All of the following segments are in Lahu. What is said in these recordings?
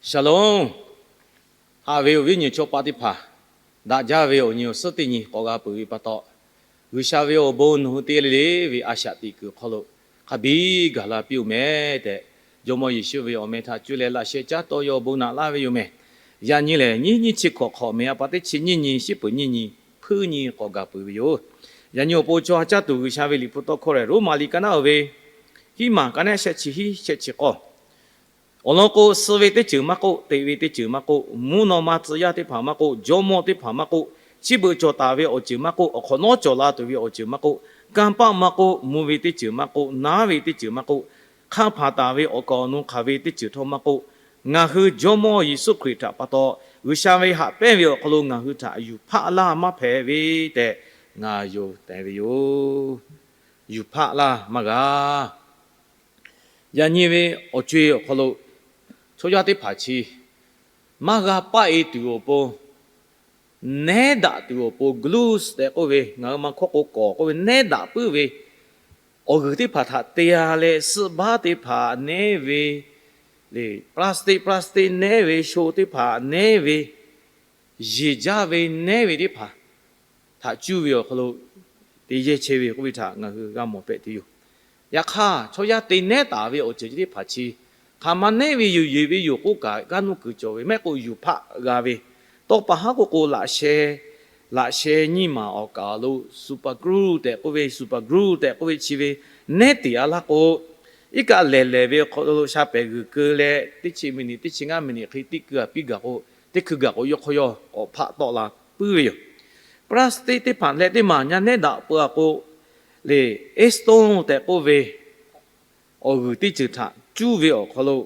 Shalom. Haꞈ ve awˬ viˉ nyi chaw paˆ teˇ hpaˍ, daꞈ jaˇ ve awˬ nyi awˬ suhˉ teˇ nyi k'awꞈ g'a peuˬ ve pa taw, G'uiˬsha ve awˬ bon nawˬ hui te le le ve a shaꞈ teꞈ kuiˬ hk'aw lo hk'a biˇ gaˬ la piˇ-oˬ meh tehꞈ, Jawˇmawˇ Yeˍsuˆ ve awˬ meh htaꞈ cuˇ leh laꞈ sheh caˉ tawˇ yaw bon naꞈ laˇ ve yoˬ meh. Yaꞈ nyi lehˬ, nyiˇ nyiˇ chi hkawꞈ hk'awꞈ meh a pa teˇ chi nyiˇ nyi shiˉ peuˍ nyiˇ nyi hpuiˇ nyi k'awꞈ gaˬ peuˬ ve yoˬ. Yaꞈ nyi awˬ pon chaw ha caˇ tuˬ G'uiˬsha ve liꞈ hpu tawˇ hkawˇ lehˬ, Roˉmaꞈ liꞈ ka naˉ uiˍ ve hiˉ maˬ ka naˉ sheh chi hiˉ sheh chi k'awˇ awˬ lawn k'o, suh ve teˇ ceuˬ maˇ k'oˆ, teꞈ ve teˇ ceuˬ maˇ k'oˆ, mvuhˇ naw ma tcuh yaˇ teˇ hpaˍ maˇ k'oˆ, jawˇmawˇ teˇ hpaˍ maˇ k'oˆ, chi beuꞈ cawˬ taˍ ve awˬ ceuˬ maˇ k'oˆ, awˬ hk'awꞈ nawˉ cawˬ la tuˬ ve awˬ ceuˬ maˇ k'oˆ, kanˇ paˆ maˇ k'oˆ, mvuh ve teˇ ceuˬ maˇ k'oˆ, naˉ ve teˇ ceuˬ maˇ k'oˆ, hk'anˇ hpanˍ taˍ ve awˬ kaˍ awˬ nu hk'aˬ ve teˇ ceuˬ htawˇ maˇ k'oˆ, ngaˬ hui Jawˇmawˇ Yeˍsuˆ Hkriꞈ htaꞈ pa taw G'uiˬsha ve haꞈ pehnˇ ve awˬ hk'aw lo ngaˬ hui htaꞈ yuˬ hpaˆ laˇ maˇ hpehꞈ ve tehꞈ ngaˬ yonˍ tehꞈ ve yoˬ. Yuˬ hpaˆ laˇ maˇ g'a. Yaꞈ nyi ve awˬ co-e awˬ hk'aw lo chaw yaˇ teˇ hpaˍ chi maˇ g'a paˆ-e tuˬ awˬ pon, nehˉ daꞈ tuˬ awˬ pon, glues tehꞈ k'oˆ ve, ngaˬ hui ma hkawˇ k'o kawˍ k'oˆ ve, nehˉ daꞈ puiˉ ve awˬ g'uiˬ teˇ hpaˍ htaꞈ te-a leh, suhˆ baˆ teˇ hpaˍ nehˉ ve, le, plastic plastic nehˉ ve, sho teˇ hpaˍ nehˉ ve, yeˬ jaˇ ve nehˉ ve teˇ hpaˍ htaꞈ cuˇ ve awˬ hk'aw lo te yehˇ chehˇ ve k'oˆ ve htaꞈ ngaˬ hui g'a mawˬ hpehꞈ tuˬ yoˬ. Yaꞈ hk'aˇ, chaw yaˇ te nehˉ taˍ ve awˬ ceuˬ chi teˇ hpaˍ chi hk'aˬ ma nehˉ ve yoˬ, yeˬ ve yoˬ k'oˆ kaꞈ, g'aˇ nuˇ kuiˬ cawˬ ve mehˆ k'o yuˬ hpaˆ g'a ve, tawˇ pa haˉ k'oˆ k'o, laꞈ sheh, laꞈ sheh nyiˇ maˬ awˬ kaˍ awˬ lo super glue tehꞈ k'oˆ ve, super glue tehꞈ k'oˆ ve chi ve nehˉ teꞈ-a laˇ k'o, iˉ kaˆ lehˬ lehˬ ve awˬ hk'aw lo sha pehˍ g'uiˬ keu leh, teˇ chi miˬniꞈ teˇ chi ngaˇ miˬniꞈ hk'e tiˇ keu-a piˇ gaˬ k'o, teˇ hkui gaˬ k'o yawˇ hk'aw yawˇ k'awꞈ hpaˆ tawˆ la puiˉ ve yoˬ. Plastic teˇ hpaˍ leh teˇ maˬ nyaˇ nehˉ daꞈ peuˬ-a k'o, le, acetone tehꞈ k'oˆ ve awˬ g'uiˬ teˇ ceuˬ htaꞈ cuˇ ve awˬ hk'aw lo,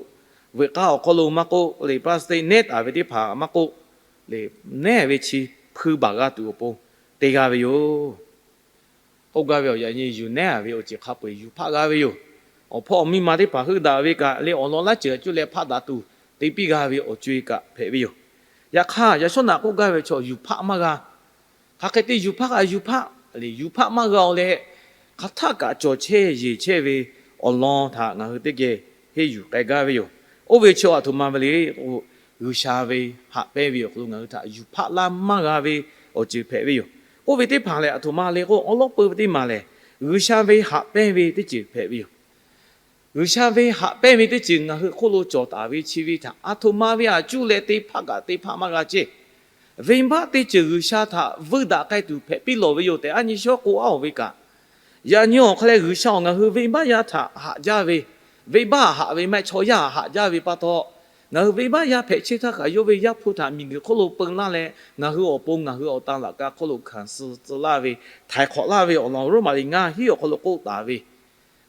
veuꞈ k'aˇ awˬ hk'aw lo maˇ k'oˆ, le, plastic nehˉ taˍ ve teˇ hpaˍ maˇ k'oˆ, le, nehˉ ve chi hpui baˬ g'a tuˬ awˬ pon te g'a ve yoˬ. K'oˆ gaˇ ve awˬ yaꞈ nyi yuˬ nehˉ-a ve awˬ ceuˬ hk'a peu-eˬ yuˬ hpaˆ g'a ve yoˬ. Awˬ hpawˇ awˬ miˇ ma teˇ hpaˍ heuˆ daꞈ ve kaꞈ, le, awˬ lawn laˇ ceuˬ cuˇ leh hpaˆ daꞈ tuˬ te piˇ g'a ve awˬ co-e kaꞈ hpehꞈ ve yoˬ. Yaꞈ hk'aˇ, yaꞈ shawˉ naꞈ k'oˆ gaˇ ve chaw yuˬ hpaˆ maˇ g'a. Hk'aˬ hk'e te yuˬ hpaˆ kaꞈ yuˬ hpaˆ, le, yuˬ hpaˆ maˇ g'a-o leh, hk'aˬ htaˆ kaꞈ cawˬ chehˇ yeˬ chehˇ ve awˬ lawn htaꞈ ngaˬ hui teˇ geh henˇ yuˬ k'ai gaˇ ve yoˬ. Oˇ ve chi aˬ htoꞈ ma ve le k'o, G'uiˬsha ve haꞈ pehnˇ ve awˬ hk'aw lo ngaˬ hui htaꞈ yuˬ hpaˆ laˇ maˇ g'a ve awˬ ceuˬ hpehꞈ ve yoˬ. Oˇ ve teˇ hpaˍ lehˬ, aˬ htoꞈ ma le k'o, awˉ lawˉ peu ve teˇ maˬ lehˬ, G'uiˬsha ve haꞈ pehnˇ ve teˇ ceuˬ hpehꞈ ve yoˬ. G'uiˬsha ve haꞈ pehnˇ ve teˇ ceuˬ ngaˬ hui hk'oˆ lo cawˬ taˍ ve chi ve htaꞈ aˬ htoꞈ ma ve aꞈ cuˇ leh te hpaˆ kaꞈ te hpaˆ maˇ g'a ceˇ. Venˇbaˆ teˇ ceuˬ G'uiˬsha htaꞈ vuiˇ daꞈ k'ai tuˬ hpehꞈ piˇ lawˬ ve yoˬ tehꞈ a nyi shawˉ k'oˆ-a-oˬ ve kaꞈ, yaꞈ nyi awˬ hk'aw leh G'uiˬsha-oˬ, ngaˬ hui venˇbaˆ yaˇ htaꞈ haꞈ jaˇ ve, venˇbaˆ haꞈ ve maˇ heˆ, chaw yaˇ haꞈ jaˇ ve pa taw, ngaˬ hui venˇbaˆ yaˇ hpehꞈ chehˇ htaˇ kaꞈ yawˇ ve Yaˇ hpu htaꞈ miˬguiˬ hk'oˆ lo peu laˇ leh, ngaˬ hui awˬ pon ngaˬ hui awˬ tan laꞈ ka hk'oˆ lo hkanˍ suh tcuh laˇ ve, htaiˍ hk'awꞈ laˇ ve awˬ lawn Roˉmaꞈ liꞈ ngaˇ hiˉ awˬ hk'aw lo k'oˆ taˍ ve,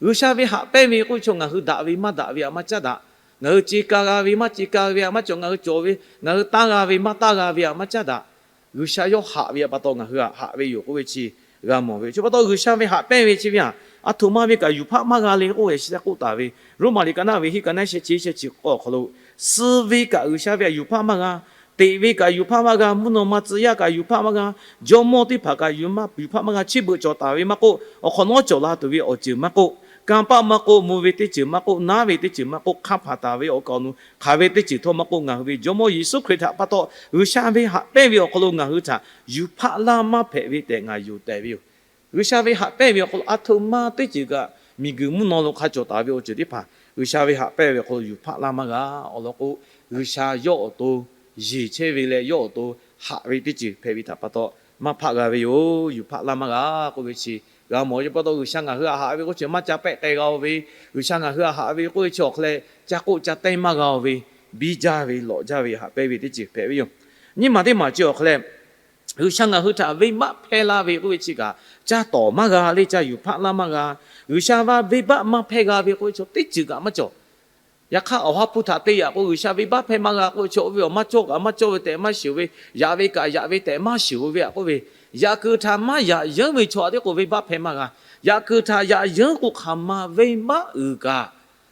G'uiˬsha ve haꞈ pehnˇ ve k'oˆ ve chaw ngaˬ hui daꞈ ve maˇ daꞈ ve aꞈ maˇ caˉ daꞈ, ngaˬ hui ce ka g'a ve maˇ ce ka ve aꞈ maˇ cawˬ, ngaˬ hui cawˬ ve, ngaˬ hui tanˇ g'a ve maˇ tanˇ g'a ve aꞈ maˇ caˉ daꞈ. G'uiˬsha yawˇ haꞈ ve pa taw ngaˬ hui haꞈ ve yoˬ k'oˆ ve chi g'a mawˬ ve yoˬ. Chi pa taw G'uiˬsha ve haꞈ pehnˇ ve chi ve aꞈ, aˬ htoꞈ ma ve kaꞈ yuˬ hpaˆ maˇ g'a le k'oˆ ve chi htaꞈ k'oˆ taˍ ve, Roˉmaꞈ liꞈ ka naˉ ve hiˆ ka naˉ sheh chi sheh chi k'awˇ awˬ hk'aw lo, suh ve kaꞈ G'uiˬsha ve aꞈ yuˬ hpaˆ maˇ g'a, teꞈ ve kaꞈ yuˬ hpaˆ maˇ g'a, mvuhˇ naw ma tcuh yaˇ kaꞈ yuˬ hpaˆ maˇ g'a, jawˇmawˇ teˇ hpaˍ kaꞈ yuˬ hpaˆ maˇ g'a, chi beuꞈ cawˬ taˍ ve maˇ k'oˆ, awˬ hk'awꞈ nawˉ cawˬ la tuˬ ve awˬ ceuˬ maˇ k'oˆ, kanˇ paˆ maˇ k'oˆ, mvuh ve teˇ ceuˬ maˇ k'oˆ, naˉ ve teˇ ceuˬ maˇ k'oˆ, hk'anˇ hpanˍ taˍ ve awˬ kaˍ awˬ nu hk'aˬ ve teˇ ceuˬ htawˇ maˇ k'oˆ, ngaˬ hui ve Jawˇmawˇ Yeˍsuˆ Hkriꞈ htaꞈ pa taw G'uiˬsha ve haꞈ pehnˇ ve awˬ hk'aw lo ngaˬ hui htaꞈ yuˬ hpaˆ laˇ maˇ hpehꞈ ve tehꞈ ngaˬ yonˍ tehꞈ ve yoˬ. G'uiˬsha ve haꞈ pehnˇ ve awˬ hk'aw lo aˬ htoꞈ ma teˇ ceuˬ kaꞈ, miˬguiˬ mvuhˇ naw lo hk'a cawˬ taˍ ve awˬ ceuˬ teˇ hpaˍ G'uiˬsha ve haꞈ pehnˇ ve awˬ hk'aw lo yuˬ hpaˆ laˇ maˇ g'a. Awˬ lawn k'o, G'uiˬsha yawˇ awˬ to yeˬ chehˇ ve leh yawˇ awˬ to haꞈ ve teˇ ceuˬ hpehꞈ ve htaꞈ pa taw maˇ hpaˆ g'a ve yoˬ. Yuˬ hpaˆ laˇ maˇ g'a k'oˆ ve chi g'a mawˬ ve pa taw, G'uiˬsha ngaˬ hui haꞈ ve k'oˆ chi maˇ ca pehˆ k'ai g'a-o ve, G'uiˬsha ngaˬ hui haꞈ ve k'oˆ ve chi awˬ hk'aw leh ca k'oˆ ca teh maˇ g'a-o ve, biˇ jaˇ ve lawꞈ jaˇ ve haꞈ pehnˇ ve teˇ ceuˬ hpehꞈ ve yoˬ. Nyiˇ maˬ teˇ maˬ chi awˬ hk'aw leh, G'uiˬsha ngaˬ hui htaꞈ venˇbaˆ hpehˇ laˇ ve k'oˆ ve chi kaꞈ, caˇ tawˍ maˇ g'a le, caˇ yuˬ hpaˆ laˇ maˇ g'a. G'uiˬsha venˇbaˆ maˇ hpehˇ g'a ve k'oˆ ve chaw teˇ ceuˬ kaꞈ maˇ cawˬ. Yaꞈ hk'aˇ, awˬ ha hpu htaꞈ te yaꞈ k'o, G'uiˬsha venˇbaˆ hpehˇ maˇ g'a k'oˆ ve chaw, oˇ ve awˬ maˇ cawˇ kaꞈ maˇ cawˇ ve tehꞈ maˇ shiˍ-oˬ ve, yaꞈ ve kaꞈ yaꞈ ve tehꞈ maˇ shiˍ-oˬ ve aꞈ k'oˆ ve, yaꞈ kuiˬ htaꞈ maˇ yaꞈ yeunˉ ve chaw aꞈ tiˉ k'o venˇbaˆ hpehˇ maˇ g'a. Yaꞈ kuiˬ htaꞈ yaꞈ yeunˉ k'o hk'aˬ ma venˇbaˆ uiˍ kaꞈ,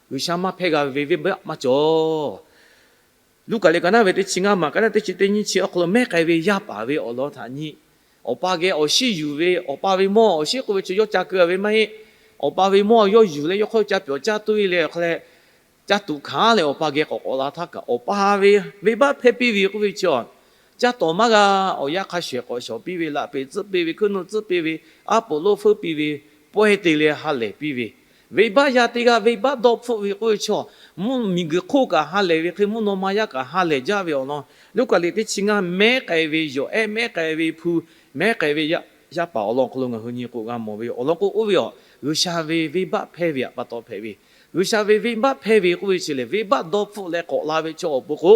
G'uiˬsha maˇ hpehˇ g'a ve venˇbaˆ maˇ cawˬ. Luˉkaꞈ liꞈ ka naˉ ve teˇ chi ngaˇ maˬ ka naˉ teˇ chi teˇ nyiˇ chi awˬ hk'aw lo mehˉ k'ai ve yaˇ paˍ ve awˬ lawn htaꞈ nyi. Awˬ pa geh awˬ shiˉ yuˬ ve, awˬ pa ve mawˇ awˬ shiˉ k'oˆ ve chi yawˇ ca keu ve maˇ heˆ. Awˬ pa ve mawˇ yawˇ yuˬ leh yawˇ hk'aw ca pyawˬ caˇ tuˬ e leh awˬ hk'aw leh, Caˇ tuꞈ hkanˍ leh awˬ pa geh k'awꞈ k'awꞈ la htaˇ kaꞈ, awˬ pa ve venˇbaˆ hpehˇ piˇ ve k'oˆ ve chi, caˇ tawˍ maˇ g'a. Awˬ yanˇ hk'a shehˍ k'awꞈ shawˍ piˇ ve, laꞈ peˍ tcuhˆ piˇ ve, hkuiˉ nuˆ tcuhˆ piˇ ve, aˉ poꞈ lonˉ feuˉ piˇ ve, pawehˇ te leh ha lehˬ piˇ ve, venˇbaˆ yaˇ teˇ g'aˇ venˇbaˆ dawˇ hpfuhˆ ve k'oˆ ve chi, mvuhˇ miˬguiˬ hk'oˆ kaꞈ ha lehˬ ve hk'e, mvuhˇ naw ma yaˇ kaꞈ ha lehˬ jaˇ ve awˬ lawn, Luˉkaꞈ liꞈ teˇ chi ngaˇ mehˉ k'ai ve, yawˬ ehˉ mehˉ k'ai ve, hpu mehˉ k'ai ve, yaˇ paˍ awˬ lawn hk'aw lo ngaˬ hui nyi k'o g'a mawˬ ve awˬ lawn k'o, oˇ ve awˬ G'uiˬsha ve venˇbaˆ hpehˇ ve htaꞈ pa taw hpehꞈ ve, G'uiˬsha ve venˇbaˆ hpehˇ ve k'oˆ ve chi lehˬ, venˇbaˆ dawˇ hpfuhˆ leh k'awꞈ la ve chaw awˬ pon k'o,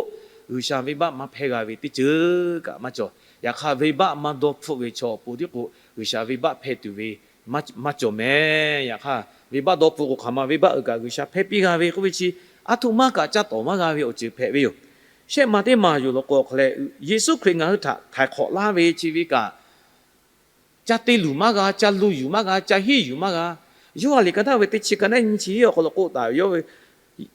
G'uiˬsha venˇbaˆ maˇ hpehˇ g'a ve teˇ ceuˬ kaꞈ maˇ cawˬ. Yaꞈ hk'aˇ, venˇbaˆ maˇ dawˇ hpfuhˆ ve chaw awˬ pon tiˉ k'o, G'uiˬsha venˇbaˆ hpehˇ tuˬ ve maˇ cawˬ mehˍ. Yaꞈ hk'aˇ, venˇbaˆ dawˇ hpfuhˆ k'o, hk'aˬ ma venˇbaˆ uiˍ kaꞈ G'uiˬsha hpehˇ piˇ g'a ve k'oˆ ve chi, aˉ htoꞈ ma kaꞈ caˇ tawˍ maˇ g'a ve awˬ ceuˬ hpehꞈ ve yoˬ. Shehˆ ma teˇ maˬ yoˬ law k'o, hk'a leh Yeˍsuˆ Hkriꞈ ngaˬ hui htaꞈ htaiˍ hk'awꞈ laˇ ve chi ve kaꞈ, ca te luˬ maˇ g'a, ca lu yuˬ maˇ g'a, ca hiˉ yuˬ maˇ g'a. Yoˇhanˬ liꞈ ka naˇ ve teˇ chi ka naˇ nyi chi awˬ hk'aw lo k'oˆ taˍ ve, yawˇ ve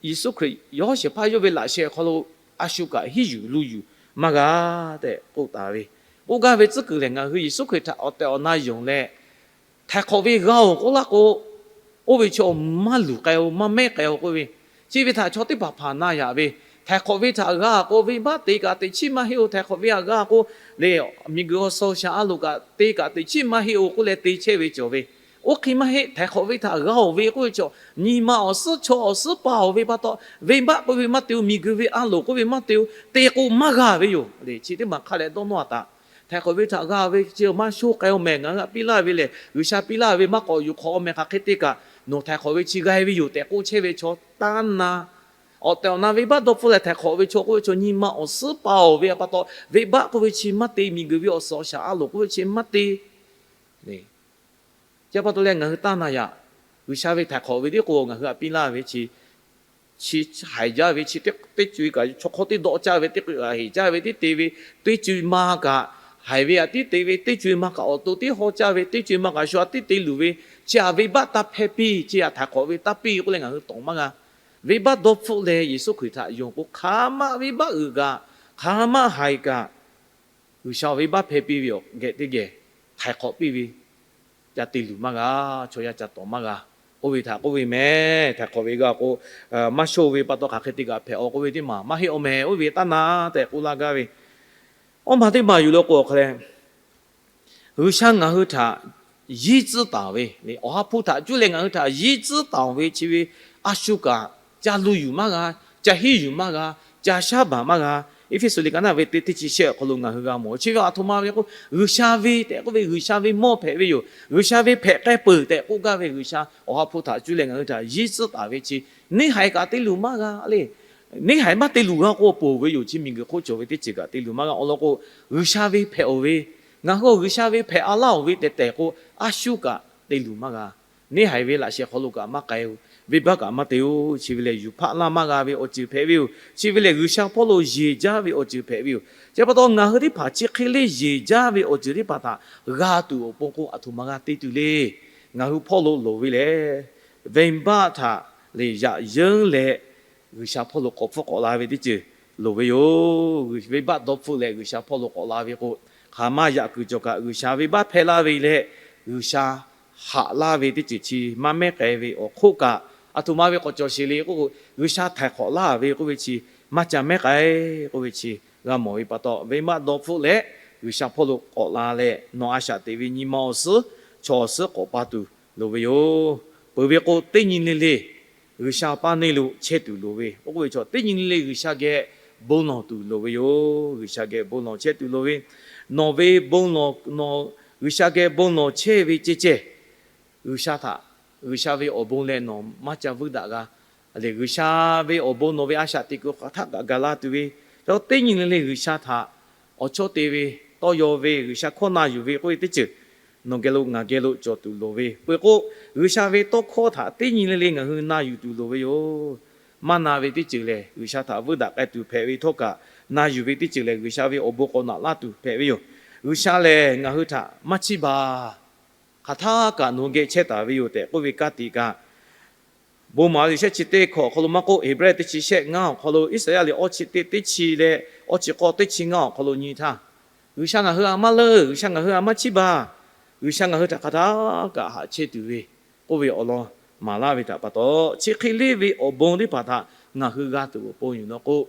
Yeˍsuˆ Hkriꞈ yawˇ shehˍ hpaˇ yawˇ ve laꞈ sheh awˬ hk'aw lo a shu kaꞈ hiˉ yuˬ lu yuˬ maˇ g'a tehꞈ k'oˆ taˍ ve. K'oˆ gaˇ ve tcuhˉ kuiˬ lehˬ, ngaˬ hui Yeˍsuˆ Hkriꞈ htaꞈ awˬ tehˬ awˬ na yonˍ leh, htaiˍ hk'awꞈ ve g'a-oˬ k'oˆ laˇ k'o, oˇ ve chaw maˇ luˬ k'ai-o, maˇ mehˉ k'ai-o k'oˆ ve, chi ve htaꞈ chaw teˇ hpaˍ hpaˍ na yaꞈ ve, htaiˍ hk'awꞈ ve htaꞈ g'a k'o, venˇbaˆ te kaꞈ teꞈ chiˉ maˇ heˆ-oˬ. Htaiˍ hk'awꞈ ve htaꞈ g'a k'o, lehˬ, miˬguiˬ awˬ suhˍ awˬ shaˍ a loˍ kaꞈ te kaꞈ teꞈ chiˉ maˇ heˆ-oˬ k'oˆ leh te chehˇ ve cawˬ ve. Oˇ hk'e maˇ heˆ, htaiˍ hk'awꞈ ve htaꞈ g'a-oˬ ve k'oˆ ve chaw, nyi ma awˬ suhˉ chaw awˬ suhˉ pa awˬ ve pa taw, venˇbaˆ k'oˆ ve maˇ te-o, miˬguiˬ ve a loˍ k'oˆ ve maˇ te-o, te k'o maˇ g'a ve yoˬ. Lehˬ, chi teˇ maˬ hk'a leh dawˇ nawˇ a taꞈ. Htaiˍ hk'awꞈ ve htaꞈ g'a ve chi maˇ shonˇ k'ai-o mehˍ. Ngaˬ hui htaꞈ piˇ laˇ ve lehˬ, G'uiˬsha piˇ laˇ ve maˇ k'awꞈ yuˬ hk'awꞈ-o mehˍ. Hk'aˬ hk'e te kaꞈ nawˬ htaiˍ hk'awꞈ ve chi g'a ve yoˬ tehꞈ k'oˆ chehˇ ve chaw taˇ na. Awˬ tehˬ awˬ na venˇbaˆ dawˇ hpfuhˆ leh htaiˍ hk'awꞈ ve chaw k'oˆ ve chaw, nyi ma awˬ suhˉ pa awˬ ve pa taw, venˇbaˆ k'oˆ ve chi maˇ te, miˬguiˬ ve awˬ suhˍ awˬ shaˍ a loˍ k'oˆ ve chi maˇ te. Chi pa taw leh ngaˬ hui taˇ na yaꞈ. G'uiˬsha ve htaiˍ hk'awꞈ ve tiˉ k'o ngaˬ hui htaꞈ piˇ laˇ ve chi, chi haiˬ jaˇ ve chi teˇ co-e kaꞈ chaw hk'awˇ teˇ dawˆ caˇ ve, teˇ co-e kaꞈ heˍ caˇ ve, teˇ te ve, teˇ co-e ma kaꞈ haiˬ ve aꞈ tiˉ te ve, teˇ co-e ma kaꞈ awˬ to tiˉ haw caˇ ve, teˇ co-e ma kaꞈ shu aꞈ tiˉ te luˬ ve, chi aꞈ venˇbaˆ taˇ hpehˇ piˇ, chi aꞈ htaiˍ hk'awꞈ ve taˇ piˇ k'oˆ leh ngaˬ hui tawˍ maˇ g'a. Venˇbaˆ dawˇ hpfuhˆ leh Yeˍsuˆ Hkriꞈ htaꞈ yonˍ k'o, hk'aˬ ma venˇbaˆ uiˍ kaꞈ, hk'aˬ ma haiˬ kaꞈ, G'uiˬsha venˇbaˆ hpehˇ piˇ ve awˬ geh teˇ geh htaiˍ hk'awꞈ piˇ ve, ca te luˬ maˇ g'a, chaw yaˇ ca tawˍ maˇ g'a. Oˇ ve htaꞈ k'oˆ ve mehˍ. Htaiˍ hk'awꞈ ve g'a k'o, maˇ shonˇ ve pa taw hk'aˬ hk'e te kaꞈ hpehꞈ-aw k'oˆ ve teˇ maˬ maˇ heˆ-aw mehˍ. Oˇ ve taˇ na tehꞈ k'oˆ laˇ gaˇ ve. Awˇ ma teˇ maˬ yuˬ lo k'o hk'a leh, G'uiˬsha ngaˬ hui htaꞈ yiˉ tcuhˉ taˍ ve, Awˬ ha hpu htaꞈ cuˇ leh ngaˬ hui htaꞈ yiˉ tcuhˉ taˍ ve chi ve, a shu kaꞈ ca lu yuˬ maˇ g'a, ca hiˉ yuˬ maˇ g'a, ca shaˉ baˬ maˇ g'a. Eˇfeˇsuꞈ liꞈ ka naˇ ve teˇ teˇ chi shehˆ awˬ hk'aw lo ngaˬ hui g'a mawˬ. Chi ve aˬ htoꞈ ma ve k'o, G'uiˬsha ve tehꞈ k'oˆ ve, G'uiˬsha ve mawˇ hpehꞈ ve yoˬ. G'uiˬsha ve hpehꞈ k'ai peuˬ tehꞈ k'oˆ gaˇ ve, G'uiˬsha Awˬ ha hpu htaꞈ cuˇ leh ngaˬ hui htaꞈ yiˉ tcuhˉ taˍ ve chi, neˇ haiˬ kaꞈ te luˬ maˇ g'a le. Neˇ haiˬ maˇ te luˬ g'a k'o, ponˬ ve yoˬ. Chi miˬguiˬ hk'oˆ cawˬ ve teˇ ceuˬ kaꞈ te luˬ maˇ g'a. Awˬ lawn k'o, G'uiˬsha ve hpehꞈ-oˬ ve, ngaˬ hui G'uiˬsha ve hpehꞈ a laˇ-oˬ ve tehꞈ tehˬ k'o, a shu kaꞈ te luˬ maˇ g'a. Neˇ haiˬ ve laꞈ sheh hk'aw lo kaꞈ maˇ k'ai-o. Venˇbaˆ kaꞈ maˇ te-o. Chi ve lehˬ, yuˬ hpaˆ laˇ maˇ g'a ve awˬ ceuˬ hpehꞈ ve yoˬ. Chi ve lehˬ, G'uiˬsha hpawˇ lo yeˬ jaˇ ve awˬ ceuˬ hpehꞈ ve yoˬ. Chi pa taw, ngaˬ hui teˇ hpaˍ chi hk'e le yeˬ jaˇ ve awˬ ceuˬ teˇ hpaˍ htaꞈ g'a tuˬ awˬ pon k'o, aˬ htoꞈ ma g'a te tuˬ le. Ngaˬ hui hpawˇ lo loˍ ve lehˬ, venˇbaˆ htaꞈ lehˬ yaꞈ yeunˇ leh, G'uiˬsha hpawˇ lo k'awꞈ hpfuhˆ k'awꞈ la ve teˇ ceuˬ loˍ ve yoˬ. Venˇbaˆ dawˇ hpfuhˆ leh G'uiˬsha hpawˇ lo k'awꞈ la ve k'o, hk'aˬ ma yaꞈ kuiˬ cawˬ kaꞈ G'uiˬsha venˇbaˆ hpehˇ laˇ ve leh, G'uiˬsha haꞈ laˇ ve teˇ ceuˬ chi maˇ mehˉ k'ai ve awˬ hk'oˆ kaꞈ, aˬ htoꞈ ma ve k'awꞈ cawˬ sheˍ le k'o, G'uiˬsha htaiˍ hk'awꞈ laˇ ve k'oˆ ve chi maˇ ca mehˉ k'ai k'oˆ ve chi g'a mawˬ ve pa taw, venˇbaˆ dawˇ hpfuhˆ leh G'uiˬsha hpawˇ lo k'awꞈ la leh, nawˬ a shaꞈ teꞈ ve nyi ma awˬ suhˉ, chaw awˬ suhˉ k'awꞈ pa tuˬ loˍ ve yoˬ. Peuˬ ve k'o, teˇ nyi le le G'uiˬsha paˇ neˇ lo chehˇ tuˬ loˍ ve, oˇ k'oˆ ve chaw teˇ nyi le le G'uiˬsha geh bon lawˬ tuˬ loˍ ve yoˬ. G'uiˬsha geh bon lawˬ chehˇ tuˬ loˍ ve, nawˬ ve bon lawˬ, nawˬ G'uiˬsha geh bon lawˬ chehˇ ve ceh ceh, G'uiˬsha htaꞈ, G'uiˬsha ve awˬ bon leh nawˬ maˇ ca vuiˇ daꞈ g'a. Lehˬ, G'uiˬsha ve awˬ bon nawˬ ve a shaꞈ teꞈ kuiˬ hk'aˬ htaˆ kaꞈ gaˬ la tuˬ ve, chaw teˇ nyi le le G'uiˬsha htaꞈ awˬ chawˇ te ve, tawˇ yaw ve, G'uiˬsha hkawˇ na yuˬ ve k'oˆ ve teˇ ceuˬ nawˬ geh lo ngaˬ geh lo cawˬ tuˬ loˍ ve. Peuˬ k'o, G'uiˬsha ve tawˇ hkawˇ htaꞈ teˇ nyi le le ngaˬ hui na yuˬ tuˬ loˍ ve yoˬ. Maˇ na ve teˇ ceuˬ lehˬ, G'uiˬsha htaꞈ vuiˇ daꞈ k'ai tuˬ hpehꞈ ve htawˇ kaꞈ, na yuˬ ve teˇ ceuˬ lehˬ, G'uiˬsha ve awˬ bon k'awꞈ naꞈ laˇ tuˬ hpehꞈ ve yoˬ. G'uiˬsha lehˬ, ngaˬ hui htaꞈ maˇ chiˇ baˬ. Hk'aˬ htaˇ kaꞈ nawˬ hui geh chehˇ taˍ ve yoˬ tehꞈ k'oˆ ve ka tiꞈ kaꞈ, bon maˍ liꞈ shehˆ chi teˇ hkawꞈ awˬ hk'aw lo maˇ k'oˆ, Heˍbrehˇ teˇ chi shehˆ ngaˇ awˬ hk'aw lo, Iˉsaˍyaˆ liꞈ awˇ chi teˇ teˇ chi leh awˇ chi k'awˇ teˇ chi ngaˇ awˬ hk'aw lo nyi htaˇ, G'uiˬsha ngaˬ hui a maˇ leuˆ, G'uiˬsha ngaˬ hui a maˇ chiˇ baˬ, G'uiˬsha ngaˬ hui htaꞈ hk'aˬ htaˇ kaꞈ haꞈ chehˇ tuˬ ve k'oˆ ve awˬ lawn maˍ laˇ ve htaꞈ pa taw, chi hk'e le ve awˬ bon teˇ hpaˍ htaꞈ ngaˬ hui g'a tuˬ awˬ pon yoˬ nawˬ k'o,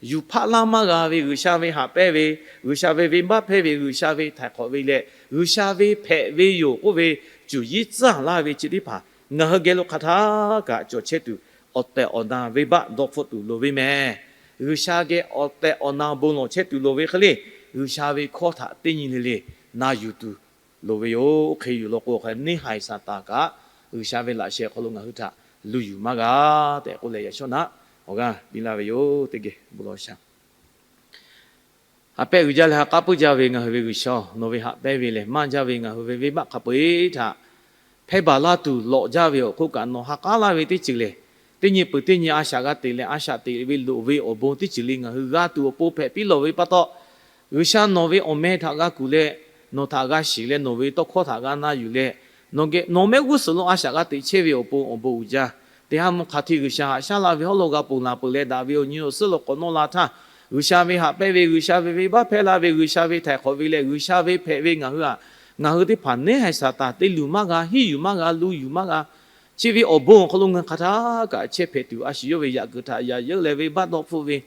yuˬ hpaˆ laˇ maˇ g'a ve G'uiˬsha ve haꞈ pehnˇ ve, G'uiˬsha ve venˇbaˆ hpehˇ ve, G'uiˬsha ve htaiˍ hk'awꞈ ve leh G'uiˬsha ve hpehꞈ ve yoˬ k'oˆ ve cuˬ yiˉ tcuhˉ laˇ ve chi teˇ hpaˍ ngaˬ hui geh lo hk'aˬ htaˇ kaꞈ cawˬ chehˇ tuˬ, awˬ tehˬ awˬ na venˇbaˆ dawˇ hpfuhˆ tuˬ loˍ ve mehˍ. G'uiˬsha geh awˬ tehˬ awˬ na bon lawˬ chehˇ tuˬ loˍ ve hk'e le, G'uiˬsha ve hkawˇ htaꞈ teˇ nyi le le na yuˬ tuˬ loˍ ve yoˬ. Oˇ hk'e yuˬ law k'o, hk'e neˇ haiˬ Saˍtanˍ kaꞈ G'uiˬsha ve laꞈ sheh hk'aw lo ngaˬ hui htaꞈ luˬ yuˬ maˇ g'a tehꞈ k'oˆ leh, yaꞈ shawˉ naꞈ awˬ g'aˇ piˇ laˇ ve yoˬ. Teˇ geh bon lawˬ shaˍ. Ha pehˆ uiˍ jaˇ leh ha k'aˉ puiˉ jaˇ ve ngaˬ hui ve G'uiˬsha-oˬ, nawˬ ve haꞈ pehnˇ ve lehˬ maˇ jaˇ ve ngaˬ hui ve venˇbaˆ hk'a peu-eˬ htaꞈ hpehˇ baˬ laˇ tuˬ lawꞈ jaˇ ve awˬ hk'oˆ kaꞈ, nawˬ ha k'aˉ laˇ ve teˇ ceuˬ lehˬ, teˇ nyi peuˬ teˇ nyi a shaꞈ g'a teꞈ leh a shaꞈ teꞈ ve loꞈ ve awˬ bon teˇ ceuˬ le ngaˬ hui g'a tuˬ awˬ pon hpehꞈ piˇ lawˬ ve pa taw, G'uiˬsha nawˬ ve awˬ meh htaꞈ g'a kuˬ leh, nawˬ htaꞈ g'a shiˍ leh, nawˬ ve tawˇ hkawˇ htaꞈ g'a na yuˬ leh, nawˬ geh nawˬ mehˆ g'uˇ suhˍ lo a shaꞈ g'a teꞈ chehˇ ve awˬ pon awˬ bon uiˍ jaˇ. Teˇ haˉ mvuhˇ hk'a htiˇ G'uiˬsha haꞈ shaˉ laˇ ve hawˉ lo g'a ponˬ laˬ peuˬ leh, daꞈ ve awˬ nyi awˬ suhˉ lo k'awꞈ nawˇ la htaˇ, G'uiˬsha ve haꞈ pehnˇ ve, G'uiˬsha ve venˇbaˆ hpehˇ laˇ ve, G'uiˬsha ve htaiˍ hk'awꞈ ve leh G'uiˬsha ve hpehꞈ ve ngaˬ hui aꞈ, ngaˬ hui teˇ hpaˍ neˇ haiˬ Saˍtanˍ te luˬ maˇ g'a, hiˉ yuˬ maˇ g'a, luˬ yuˬ maˇ g'a, chi ve awˬ bon awˬ hk'aw lo ngaˬ hui hk'aˬ htaˇ kaꞈ chehˇ hpehꞈ tuˬ, a shu yawˇ ve yaꞈ kuiˬ htaꞈ yaꞈ yeunˇ leh venˇbaˆ dawˇ hpfuhˆ ve,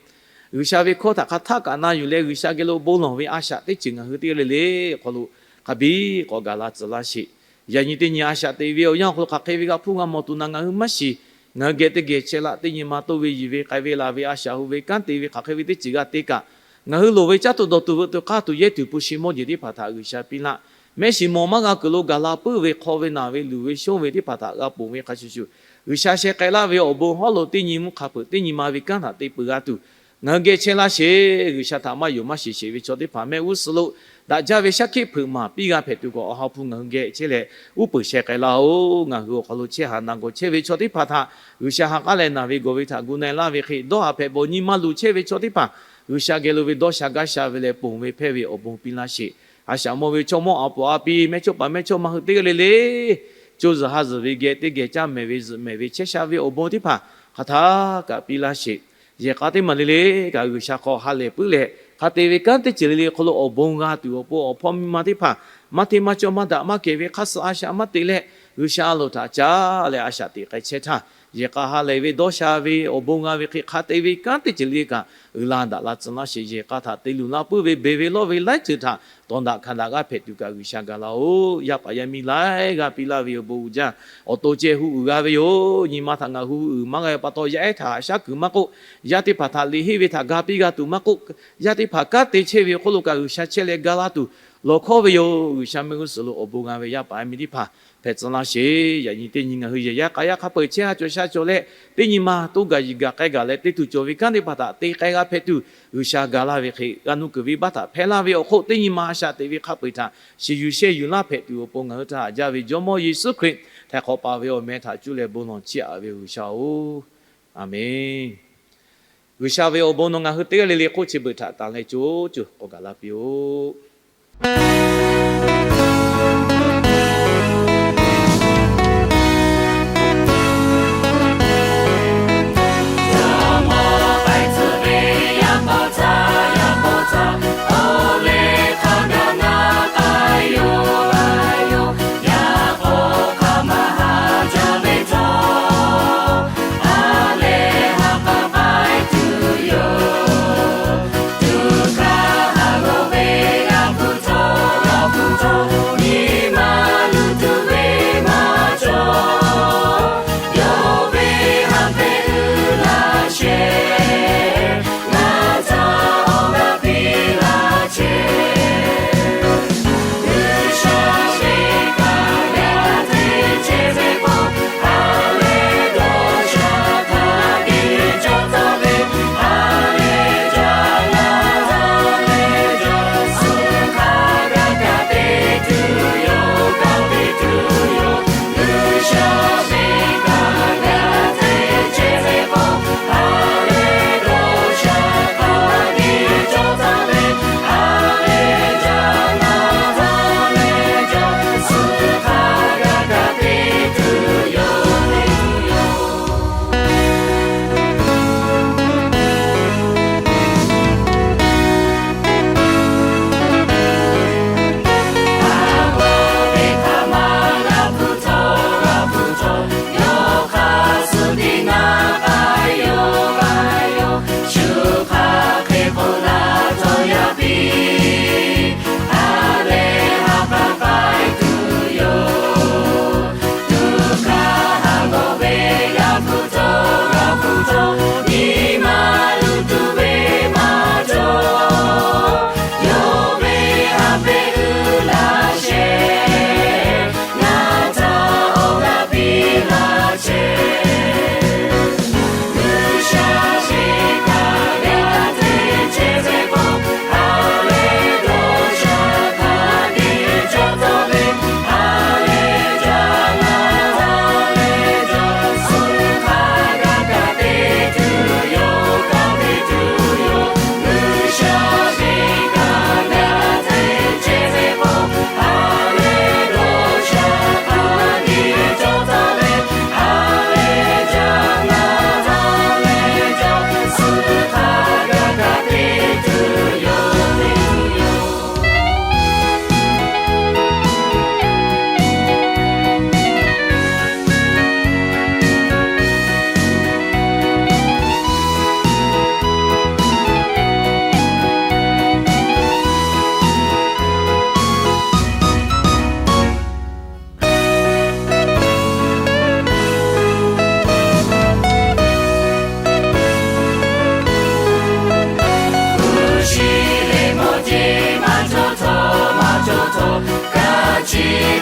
G'uiˬsha ve hkawˇ htaꞈ hk'aˬ htaˇ kaꞈ na yuˬ leh G'uiˬsha geh lo bon lawˬ ve a shaꞈ teˇ ceuˬ ngaˬ hui teˇ g'aˇ le le awˬ hk'aw lo hk'a biˇ k'awꞈ gaˬ la tcuh laˇ sheˍ. Yaꞈ nyi teˇ nyi a shaꞈ teꞈ ve awˬ yanˇ awˬ hk'aw lo hk'aˬ hk'e ve g'a hpuˇ g'a mawˬ tuˬ naˬ ngaˬ hui maˇ shiˍ. Ngaˬ hui geh teˇ geh chehˇ laˇ. Teˇ nyi ma toˇ ve yiˬ ve k'ai ve laˬ ve a shaꞈ hu ve kanˉ te ve hk'aˬ hk'e ve teˇ ceuˬ g'a te kaꞈ, ngaˬ hui loˍ ve caˇ tuˬ dawˬ tuˬ veuꞈ tuˬ k'aˇ tuˬ yehˇ tuˬ hpu shi mawˇ jeˬ teˇ hpaˍ htaꞈ G'uiˬsha piˇ laˇ. Mehˆ shiˍ mawˬ maˇ g'a kuiˬ lo gaˬ la puiˉ ve hk'aw ve naˬ ve luˬ ve shonˇ ve teˇ hpaˍ htaꞈ g'a ponˬ ve hk'a shuˍ shuˍ, G'uiˬsha sheh k'ai laˇ ve awˬ bon hawˉ lo teˇ nyi mvuhˇ hk'a peuˬ teˇ nyi ma ve kanˉ htaꞈ te peuˬ g'a tuˬ, ngaˬ hui geh chehˇ laˇ sheˍ. G'uiˬsha htaꞈ maˇ yonˍ maˇ shiˍ sheˍ ve chaw teˇ hpaˍ mehˆ g'uˇ suhˍ lo daꞈ jaˇ ve shaˉ hkiˆ hpeuꞈ maˍ piˇ g'a hpehꞈ tuˬ kaꞈ, Awˬ ha hpu ngaˬ hui geh chehˇ leh uˉ peunˍ sheh k'ai laˇ-oˬ. Ngaˬ hui awˬ hk'aw lo chehˇ haˍ naˬ gawˬ chehˇ ve chaw teˇ hpaˍ htaꞈ G'uiˬsha ha k'aˉ leh naˬ ve gawˬ ve htaꞈ gu na-e laˇ ve hk'e, dawˇ haˍ hpehꞈ bawˬ nyi maˇ luˬ chehˇ ve chaw teˇ hpaˍ G'uiˬsha geh lo ve dawˇ sha gaˇ sha ve leh ponˬ ve hpehˇ ve awˬ bon piˇ laˇ sheˍ. A shaꞈ mawˇ ve chaw mawˇ a poˍ a pi, mehˇchawˇ paˍ mehˇchawˇma hui teˇ g'aˇ le le co zuhˬ ha zuhˬ ve geh teˇ geh caˇ mehˍ ve zuhꞈ mehˍ ve chehˇ sha ve awˬ bon teˇ hpaˍ hk'aˬ htaˇ kaꞈ piˇ laˇ sheˍ. Yehˬ k'a teˇ maˬ le le kaꞈ G'uiˬsha hk'aw ha lehˬ puiˉ leh, hk'a te ve kanˉ teˇ ceuˬ le le hk'aw lo awˬ bon g'a tuˬ awˬ pon awˬ hpawˇ miˇ ma teˇ hpaˍ maˇ hteˇ maˇ cawˇ maˇ daꞈ maˇ kehˬ ve hk'aˇ suh a shaꞈ maˇ teꞈ leh, G'uiˬsha a loˍ htaꞈ caˇ leh a shaꞈ teꞈ k'ai chehˇ htaˇ, yehˬ k'a ha lehˬ ve dawˇ sha ve awˬ bon g'a ve hk'e hk'a te ve kanˉ teˇ ceuˬ le kaꞈ uiˍ la daꞈ la tcuh laˇ sheˍ. Yehˬ k'a htaꞈ te luˬ laˇ puiˉ ve beˬ ve lawˇ ve laiˉ ceuˬ htaꞈ tawˍ daꞈ hkanˍ daꞈ g'aˇ hpehꞈ tuˬ kaꞈ G'uiˬsha gaˬ laˇ-oˬ. Yaˇ paˍ yaˇ miˇ laiˉ g'aˇ piˇ laˇ ve awˬ bon uiˍ jaˇ. Awˬ to ceh hu uiˍ g'a ve yoˬ. Nyi ma htaꞈ ngaˬ hu uiˍ maˇ g'a ve pa taw, yaˇ ehˉ htaꞈ haꞈ shaˉ kuiˬ maˇ k'oˆ, yaˇ teˇ hpaˍ htaꞈ liꞈ henˇ ve htaꞈ ga piˇ g'a tuˬ maˇ k'oˆ, yaˇ teˇ hpaˍ kanˉ te chehˇ ve awˬ hk'oˆ lo kaꞈ G'uiˬsha chehˇ leh ga laˇ tuˬ lawˬ hkawˇ ve yoˬ. G'uiˬsha mehˆ g'uˇ suhˍ lo awˬ bon g'a ve yaˇ paˍ yaˇ miˇ teˇ hpaˍ hpehꞈ tcuh laˇ sheˍ. Yaꞈ nyi teˇ nyi ngaˬ hui yehˬ yaˇ k'a yaˇ hk'a peu-eˬ chehˇ ha cawˬ sha cawˬ leh, teˇ nyi ma toˇ gaˬ yiˬ gaˬ k'ai gaˬ leh te tuˬ cawˬ ve kanˉ teˇ hpaˍ htaꞈ te k'ai g'a hpehꞈ tuˬ, G'uiˬsha ga laˇ ve hk'e g'a nuˇ kuiˬ ve baˆ htaꞈ hpehˇ laˇ ve awˬ hk'oˆ teˇ nyi ma a shaꞈ teꞈ ve hk'a peu-eˬ htaꞈ shiˍ yuˬ sheh yuˬ laˇ hpehꞈ tuˬ awˬ pon ngaˬ hui htaꞈ haꞈ jaˇ ve Jawˇmawˇ Yeˍsuˆ Hkriꞈ htaiˍ hk'awꞈ paˍ ve awˬ meh htaꞈ cuˇ leh bon lawˬ chiˇ aꞈ ve G'uiˬsha-oˬ, Aˍmenˍ. G'uiˬsha ve awˬ bon nawˬ ngaˬ hui teˇ g'aˇ le le hk'oˆ chi beuꞈ htaꞈ tanˬ leh co co k'awꞈ gaˬ la piˇ-oˆ.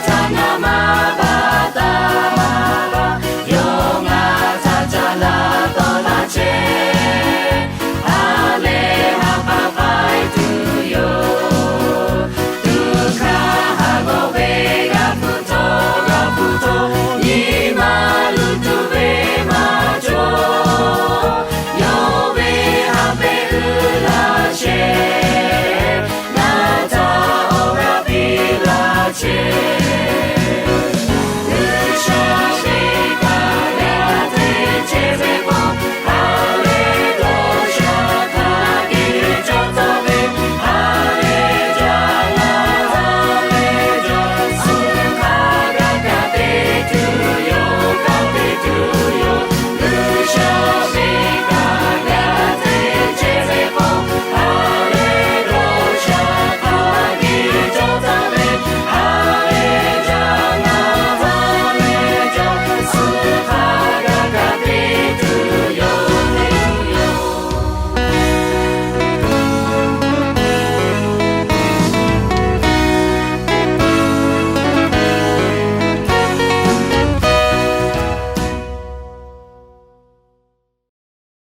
Htaꞈ ngaˬ ma